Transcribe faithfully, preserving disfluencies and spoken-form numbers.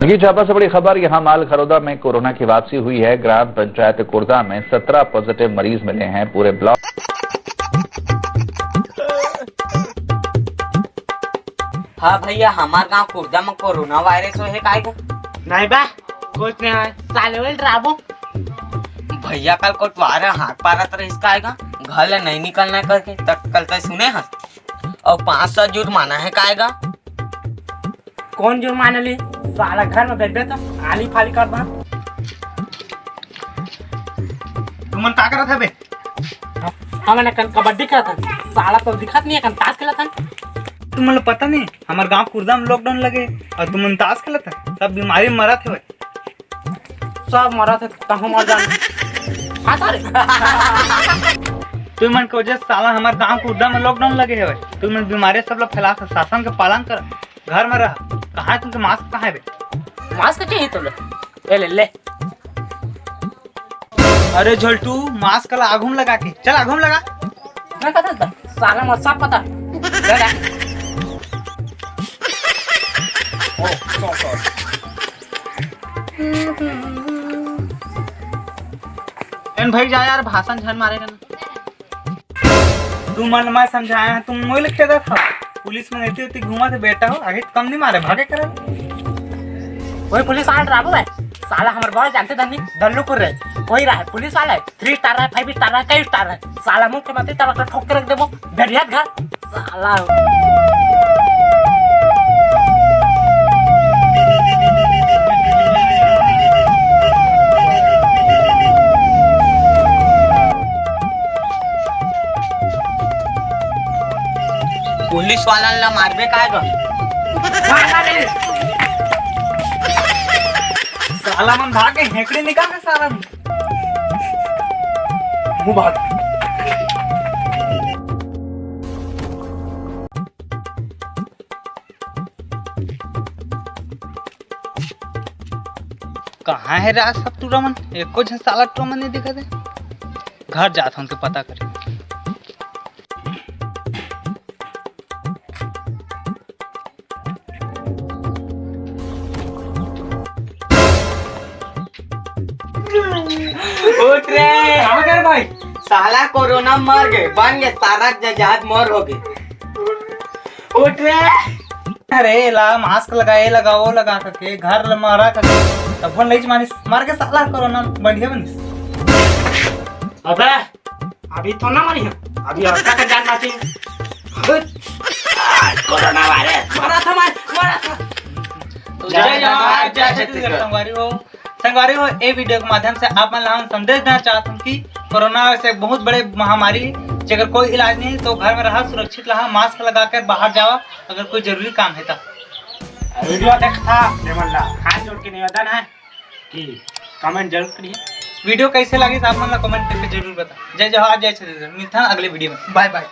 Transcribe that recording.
ये झापा से बड़ी खबर, यहाँ माल खरोदा में कोरोना की वापसी हुई है। ग्राम पंचायत कुर्दा में सत्रह पॉजिटिव मरीज मिले हैं। पूरे ब्लॉक हाँ भैया, हमार गांव कुर्दा में कोरोना वायरस होए हे काय गा? नहीं बा, कुछ नहीं है। साले वही डराबो। भैया कल कोटवार हाथ पारत रहिस काय गा? घर ले नहीं निकलना करके, तक कल तय सुने हस। और पाँच सौ जुर्माना है काय गा? कौन जुर्माना ली? साला घर में बैठबे तो आली फाली कर बा। तुमन का करत हवे? हमन कन कबड्डी खेलत हन। साला तो दिखत नहीं है, कन ताश खेलत हन। तुमन ला पता नहीं, हमार गांव कुर्दा में लॉकडाउन लगे और तुमन ताश खेलत हन, सब बीमारी में मरत हवे। सब मरत है, तहु मर जान। हाँ, सारे। तुमन के वजह से साला हमार गांव कुर्दा में लॉकडाउन लगे हवे। तुमन बीमारी सब ला फैला, शासन के पालन कर, घर में रह। कहाँ है तुमके मास्क, कहाँ है बे? मास्क चाहिए तोला? ए ले, ले। अरे झोलटू, मास्क ला आघू में लगा के चल, आघू में लगा। मैं कहता था, साला मत साफ पता। ले ले। ओ, सॉरी, सॉरी। एन भाई जा यार, भाषण झन मारे ना। तुमन मैं समझाया, तुम मोई लिखते था। पुलिस में इतनी इतनी घूमा थे बेटा हो, आगे कम नहीं मारे, भागे करे। वही पुलिस वाला डराबो है। साला हमर बॉस जानते धनी दल्लू कुर्रे। वही रहा है, पुलिस वाला है, थ्री स्टार है, फाइव स्टार है, कई स्टार है। साला मुख्यमंत्री तरफ से ठोक के रख देबो, भेड़िया घर। साला। पुलिस वाला ला मारबे काय गा? साला मन भाग के हेकड़ी निकाल दे साला। मुंह भाग। कहाँ है रे आज सब टूरा मन? एको झन साला टूरा मन नहीं दिखत हे। घर जात हन के पता करे। उठ रे। का कर भाई? साला कोरोना मर गे, बन गे सारा जजात मोर हो गे। उठ रे। अरे ला मास्क लगा, ये लगा, वो लगा करके घर ल मारा करके तब फोन लईच मानिस, मार के साला कोरोना बढ़िया बनिस। अबे अभी तो ना मरी है, अभी और का जान बाकी। कोरोना वायरस मरा था, मैं मरा था। जय जोहार, जय छत्तीसगढ़। संगवारी हो, संगवारी हो, ए वीडियो के माध्यम से आप मन ला हम संदेश देना चाहत हन कि कोरोना से बहुत बड़े महामारी हे, जेकर कोई इलाज नहीं है, तो घर में रहा, सुरक्षित रहा, मास्क लगा कर बाहर जावा, अगर कोई जरूरी काम है तो। वीडियो देखा, तेमन ला हाथ जोड़ के निवेदन है कि कमेंट जरूर करिए। वीडियो कैसे लगिस आप मन ला कमेंट करके जरूर बता। जय जोहार, जय छत्तीसगढ़, मिलता है अगले वीडियो में, बाय बाय।